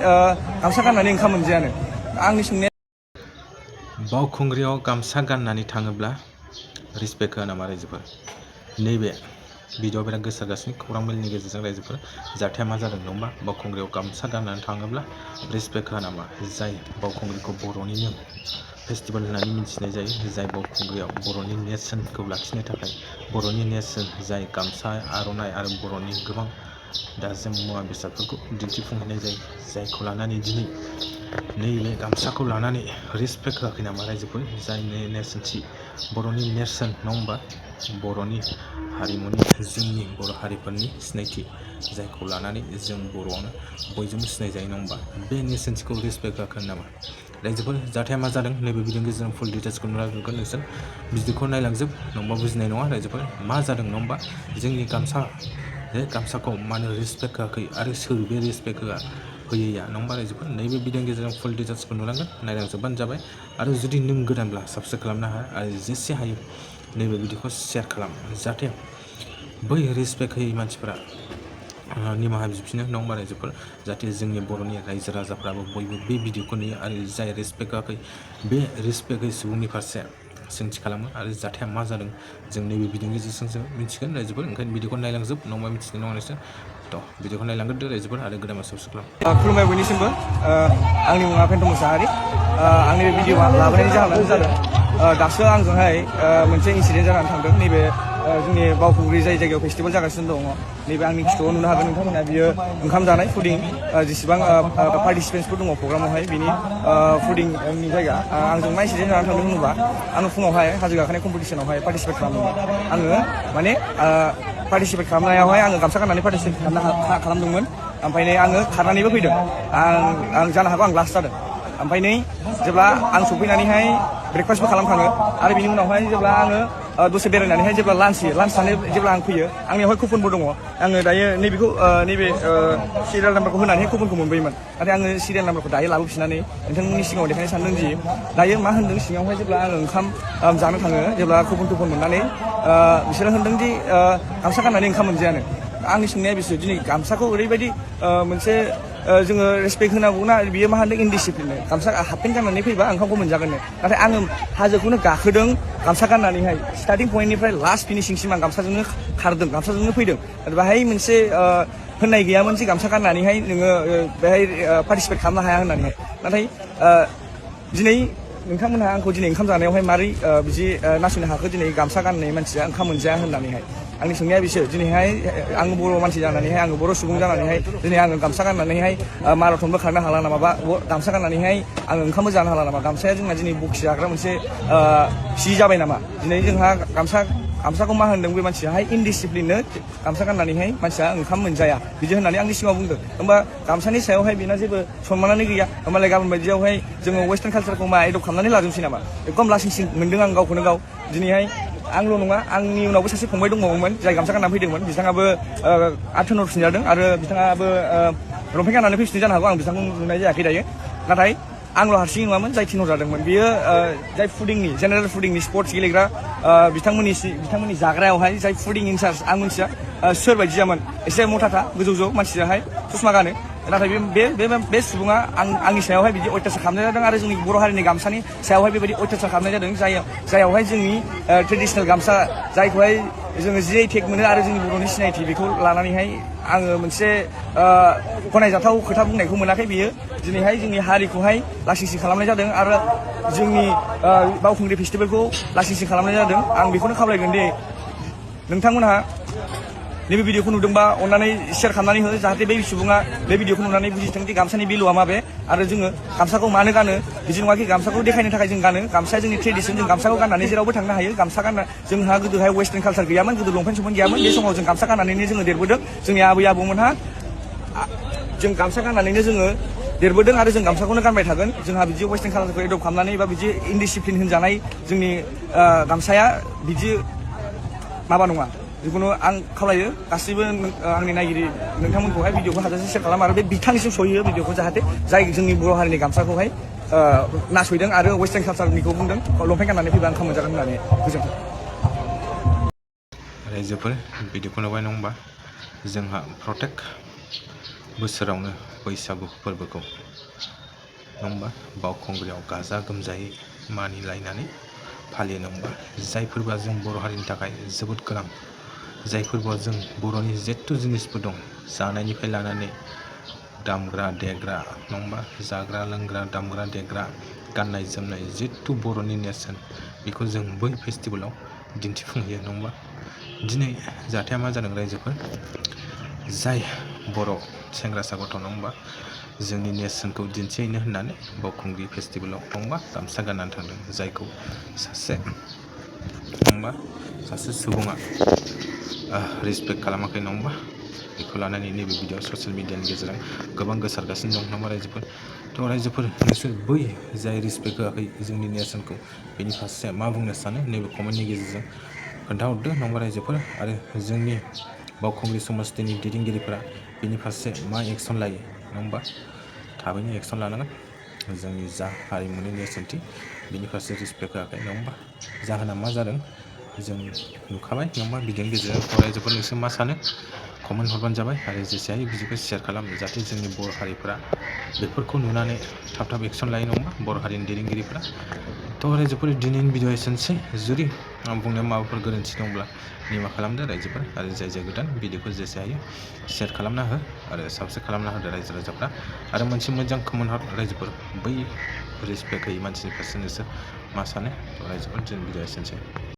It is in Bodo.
गामसा गाननानै ओंखाम मोनजायानो आंनि सोंनाया बावखुंग्रियाव गामसा गाननानै थाङोब्ला रिसपेक्ट होआ नामा रायजोफोर? नैबे भिडिअ बिराद गोसारगासिनो खौरां मेलनि गेजेरजों रायजोफोर जाथाया मा जादों नङा होमबा? बावखुंग्रियाव गामसा गाननानै थाङोब्ला रिसपेक्ट होआ नामा? जाय बावखुंग्रिखौ बर'निनो फेस्टिभेल होननानै मिथिनाय जायो, जाय बावखुंग्रियाव बर'नि नेरसोनखौ लाखिनो थाखाय बर'नि नेरसोन जाय गामसा आर'नाइ आरो बर'नि गोबां दाजेम मुवा बेसादफोरखौ दिन्थिफुंहैनाय जायो, जायखौ लानानै दिनै नैबे गामसाखौ लानानै रिसपेक्ट होआखै नामा रायजोफोर? जाय नेरसोनथि बर'नि नेरसोन नङा होमबा? बर'नि हारिमुनि जोंनि बर' हारिफोरनि सिनायथि जायखौ लानानै जों बर'आवनो बयजोंबो सिनायजायो नङा होमबा? बे नेरसोनथिखौ रिसपेक्ट होआखै नामा रायजोफोर? जाथाया मा जादों नैबे भिडिअनि गेजेरजों फुल डिटेल्सखौ नुगोन नोंसोर भिडिअखौ नायलांजोब नङाबा बुजिनाय नङा रायजोफोर मा जादों नङा होमबा? जोंनि गामसाखौ मानो रिसपेक्ट होआखै आरो सोर बे रिसपेक्ट होयैया नङा होमबा रायजोफोर? नैबे भिडिअनि गेजेरजों फुल डिटेल्सखौ नुलांगोन, नायलांजोबबानो जाबाय। आरो जुदि नों गोदानब्ला साबस्क्राइब खालामनो हाया आरो जेसे हायो नैबे भिडिअखौ शेयार खालाम, जाहाथे बै रिसपेक्ट होयै मानसिफोरा निमाहा बिफिनो नङा होमबा रायजोफोर? जाहाथे जोंनि बर'नि रायजो राजाफ्राबो बयबो बे भिडिअखौ नुयो आरो जाय रिसपेक्ट होआखै बे रिसपेक्ट होयै सुबुंनि फारसे सोंथि खालामो आरो जाथाया मा जादों जों नैबे भिडिअनि गेजेरजों जों मिथिगोन रायजोफोर। ओंखायनो भिडिअखौ नायलांजोब नङाबा मिथिनाय नङा नोंसोर। भिडिअखौ नायलांग्रोदो रायजोफोर आरो गोदान साबस्क्राइब खालाम। खुलुमबाय बयनिसिमबो। आंनि मुङा फेन्थ मोसाहारि। आंनि बे भिडिअ लाबोनायनि जाहोनानो जादों दासो आंजोंहाय मोनसे इन्सिडेन्ट जानानै थांदों। नैबे जोंनि बावखुंग्रि जाय जायगायाव फेस्टिभेल जागासिनो दङ, नैबे आंनि खिथुआव नुनो हागोन नोंथांमोना बियो ओंखाम जानाय फुडिं जेसेबां पार्टिसिपेन्टसफोर दङ प्रग्रामावहाय बिनि फुडिंनि जायगा। आंजों मा इन्सिडेन्ट जानानै थांदों होनोबा आङो फुङावहाय हाजो गाखोनाय कम्पिटिसनावहाय पार्टिसिपेट खालामदोंमोन। आङो माने पार्टिसिपेट खालामनायावहाय आङो गामसा गाननानै पार्टिसिपेट खालामदोंमोन। ओमफ्राय आङो खारनानैबो फैदों। आं जानो हागौ आं लास्ट जादों। ओमफ्राय जेब्ला आं सफैनानैहाय ब्रेकफास्टबो खालामखाङो आरो बिनि उनावहाय जेब्ला आङो दसे बेरायनानैहाय जेब्ला लान्च जानो जेब्ला आं फैयो, आंनियावहाय कुपनबो दङ। आङो दायो नैबे सिरियाल नाम्बारखौ होनानैहाय कुपनखौ मोनबोयोमोन। नाथाय आङो सिरियाल नाम्बारखौ दायो लाबोफिननानै नोंथांमोननि सिगाङाव देखायनो सानदों दि दायो मा होनदों सिङावहाय जेब्ला आङो ओंखाम जानो थाङो, जेब्ला कुपन मोननानै बिसोरो होनदों दि गामसा गाननानै ओंखाम मोनजायानो। आंनि सोंनाया बिसोर दिनै गामसाखौ ओरैबायदि मोनसे जोङो रेसपेक्ट होनांगौना, बियो मा होनदों इनडिसिप्लिन। गामसा हाफपेन्ट गाननानै फैबा ओंखामखौ मोनजागोननो। नाथाय आङो हाजोखौनो गाखोदों गामसा गाननानैहाय, स्टार्टिं पइन्टनिफ्राय लास्ट फिनिशिंसिम आं गामसाजोंनो खारदों, गामसाजोंनो फैदों। बाहाय मोनसे होननाय गैयामोन जे गामसा गाननानैहाय नोङो बेहाय पार्टिसिपेट खालामनो हाया होननानैहाय। नाथाय दिनै नोंथांमोनहा आंखौ दिनै ओंखाम जानायावहाय मारै बिदि नासयनो हाखो? दिनै गामसा गाननाय मानसिया ओंखाम मोनजाया होननानैहाय। आंनि सोंनाया बिसोर दिनैहाय आङो बर' मानसि जानानैहाय, आङो बर' सुबुं जानानैहाय दिनै आङो गामसा गाननानैहाय माराथनबो खारनो हाला नामा? बा गामसा गाननानैहाय आङो ओंखामबो जानो हाला नामा? गामसाया जोंना दिनै बखि जाग्रा मोनसे सि जाबाय नामा? दिनै जोंहा गामसाखौ मा होनदों बे मानसियाहाय इनडिसिप्लिननो गामसा गाननानैहाय मानसिया ओंखाम मोनजाया बिदि होननानै आंनि सिगाङाव बुंदों। होमबा गामसानि सायावहाय बेना जेबो सनमानानो गैया। होमबालाय गाबोन बायदियावहाय जोङो वेस्टार्न कालसारखौ एडप्ट खालामनानै लाजोबसै नामा? एकदम लासिंसिं मोनदों आं गावखौनो गाव। दिनैहाय आंल' नङा, आंनि उनावबो सासे फंबाय दंबावोमोन जाय गामसा गाननानै फैदोंमोन। बिथाङाबो आथोनाव फिनजादों आरो बिथाङाबो लंपेन्ट गाननानै फैफिनदों जानो हागौ। आं बिथांखौ नुनाय जायाखै दायो। नाथाय आंल' हारसिं नङामोन जाय थिनहरजादोंमोन। बियो जाय जेनेरेल फुडिंनि स्पर्ट्स गेलेग्रा बिथांमोननि जाग्रायावहाय जाय फुडिं इनचार्ज, आं मिथिया सोरबायदियामोन। एसे मथाथा गोजौजौ मानसियाहाय ससमा गानो। नाथाय बे सुबुङा आंनि सायावहाय बिदि अयथासार खालामनाय जादों आरो जोंनि बर' हारिनि गामसानि सायावहाय बेबायदि अयथासार खालामनाय जादों। जायावहाय जोंनि ट्रेडिसनेल गामसा जायखौहाय जोङो जि आइ टेग मोनो आरो जोंनि बर'नि सिनायथि, बेखौ लानानैहाय आङो मोनसे गनायजाथाव खोथा बुंनायखौ मोनाखै। बियो दिनैहाय जोंनि हारिखौहाय लासिंसिं खालामनाय जादों आरो जोंनि बावखुंग्रि फेस्टिभेलखौ लासिंसिं खालामनाय जादों। आं बेखौनो खावलायगोन दि नोंथांमोनहा नैबे भिडिअखौ नुदोंबा अननानै शेयार खालामनानै हो, जाहाथे बै सुबुङा बे भिडिअखौ नुनानै बुजिथों दि गामसानि भेलुआ माबे आरो जोङो गामसाखौ मानो गानो। बिदि नङाखि गामसाखौ देखायनो थाखाय जों गानो। गामसाया जोंनि ट्रेडिसन, जों गामसाखौ गाननानै जेरावबो थांनो हायो। गामसा गानना जोंहा गोदोहाय वेस्टार्न कालसार गैयामोन, गोदो लंपेन्ट गैयामोन। बे समाव जों गामसा गाननानैनो जोङो देरबोदों। जोंनि आबै आबौमोनहा जों गामसा गाननानैनो जोङो देरबोदों आरो जों गामसाखौनो गानबाय थागोन। जोंहा बिदि वेस्टार्न कालसारखौ एडप्ट खालामनानै बा बिदि इनडिसिप्लिन होनजानाय जोंनि गामसाया बिदि माबा नङा। जिखुनु आं खावलायो गासैबो आंनि नायगिरि नोंथांमोनखौहाय भिडिअखौ हाजासे शेयार खालाम आरो बे बिथांनिसिम सहैयो भिडिअखौ, जाहाथे जाय जोंनि बर' हारिनि गामसाखौहाय नासयदों आरो वेस्टार्न कालसारनिखौ बुंदों लंपेन्ट गाननानै फैबा ओंखाम मोनजागोन होननानै। गोजोन्थों रायजोफोर। भिडिअखौ नुबाय नङा होमबा? जोंहा प्रटेक्ट बोसोरावनो बैसागु फोरबोखौ नङा होमबा बावखुंग्रियाव गाजा गोमजायै मानिलायनानै फालियो नङा होमबा जाय फोरबोआ जों बर' हारिनि थाखाय जोबोद गोनां जाय फोरबोआव जों बर'नि जेथु जिनिसफोर दं जानायनिफ्राय लानानै दामग्रा देग्रा नङा होमबा जाग्रा लोंग्रा दामग्रा देग्रा गाननाय जोमनाय जिथु बर'नि नेरसोन बेखौ जों बै फेस्टिभेलाव दिन्थिफुंहैयो नङा होमबा दिनै जाथाया मा जादों रायजोफोर जाय बर' सेंग्रासा गथ' नङा होमबा जोंनि नेरसोनखौ दिन्थिहैनो होननानै बावखुंग्रि फेस्टिभेलाव नङा होमबा गामसा गाननानै थांदों जायखौ सासे नङा होमबा सासे सुबुङा रेसपेक्ट खालामाखै नङा होमबा बेखौ लानानै नैबे भिडिअ ससियेल मिडियानि गेजेरजों गोबां गोसारगासिनो दं नङा होमबा रायजोफोर थ' रायजोफोर नोंसोर बै जाय रेसपेक्ट होआखै जोंनि नेरसोनखौ बेनि फारसे मा बुंनो सानो नैबे कमेन्टनि गेजेरजों खोन्थाहरदो नङा होमबा रायजोफोर आरो जोंनि बावखुंग्रि समाजनि दैदेनगिरिफोरा बेनि फारसे मा एक्सन लायो नङा होमबा थाबैनो एक्सन लानांगोन जोंनि जा हारिमुनि नेरसोनथि बेनि फारसे रेसपेक्ट होआखै नङा होमबा जाहोना मा जादों जों नुखाबाय नङा होमबा भिडिअनि गेजेरजों फरायजोबोर नोंसोर मा सानो कमेन्ट हरबानो जाबाय आरो जेसे हायो भिडिअखौ शेयार खालाम जाहाथे जोंनि बर' हारिफोरा बेफोरखौ नुनानै थाब थाब एक्सन लायो नङा होमबा बर' हारिनि दैदेनगिरिफोरा थ' रायजोफोर दिनैनि भिडिअ एसेनोसै जुदि आं बुंनायाव माबाफोर गोरोन्थि दंब्ला निमाहा खालामदो रायजोफोर आरो जाय जाय गोदान भिडिअखौ जेसे हायो शेयार खालामना हो आरो साबस्क्राइब खालामना होदो रायजो राजाफ्रा आरो मोनसे मोजां कमेन्ट हर रायजोफोर बै रेसपेक्ट होयै मानसिनि फारसे नोंसोर मा सानो रायजोफोर दिनैनि भिडिअ एसेनोसै